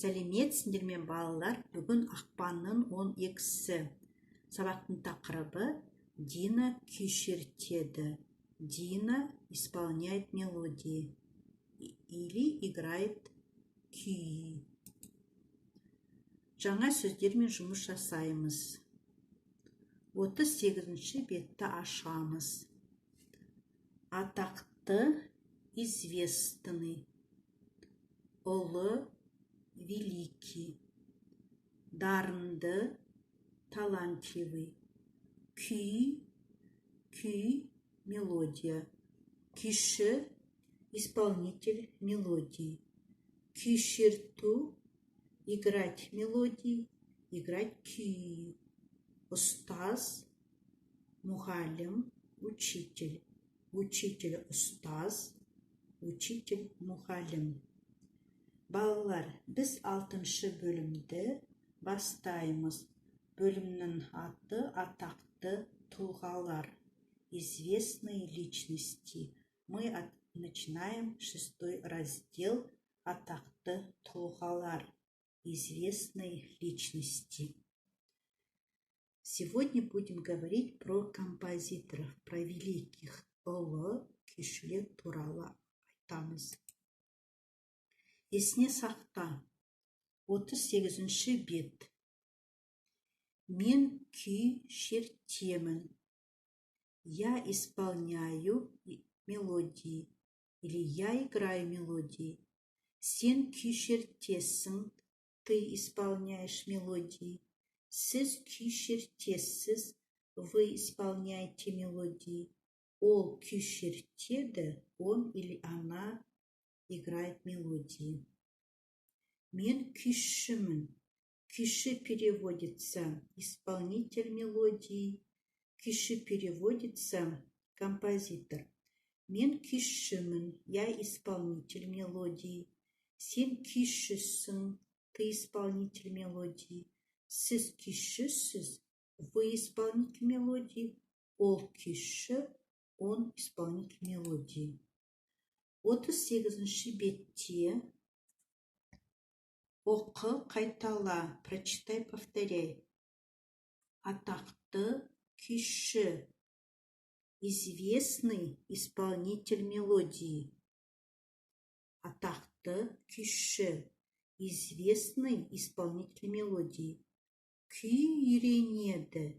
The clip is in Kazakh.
Сәлеметсіңдер ме, балалар? Бүгін ақпанның 12-сі. Сабақтың тақырыбы: Дина күй шертеді. Дина исполняет мелодии или играет күй. Жаңа сөздермен жұмыс жасаймыз. 38-ші бетті ашамыз. Атақты – известный, ұлы – великий, дарынды – талантливый, күй, күй – мелодия, күйші – исполнитель мелодии, күй шерту – играть мелодии, играть күй, ұстаз – мұғалім, учитель, учитель – ұстаз, учитель – мұғалім. Балалар, біз алтыншы бөлімді бастаймыз. Бөлімнің аты – «Атақты тұлғалар», известные личности. Мы начинаем шестой раздел, «Атақты тұлғалар», известные личности. Сегодня будем говорить про композиторов, про великих, ұлы күйшілер туралы айтамыз. Есіне сақта. 38-ші бет. Мен күй шертемін. Я исполняю мелодии или я играю мелодии. Сен күй шертесің. Ты исполняешь мелодии. Сіз күй шертесіз. Вы исполняете мелодии. Ол күй шертеді. Он или она играет мелодии. Мен күйшімін. Күйші переводится исполнитель мелодии. Күйші переводится композитор. Мен күйшімін. Я исполнитель мелодии. Сен күйшісің. Ты исполнитель мелодии. Сіз күйшісіз. Вы исполнитель мелодии. Ол күйші. Он исполнитель мелодии. 38-ші бетте оқы, қайтала. Прочитай, повторяй. Атақты күйші – известный исполнитель мелодии. Атақты күйші – известный исполнитель мелодии. Күй үйренеді.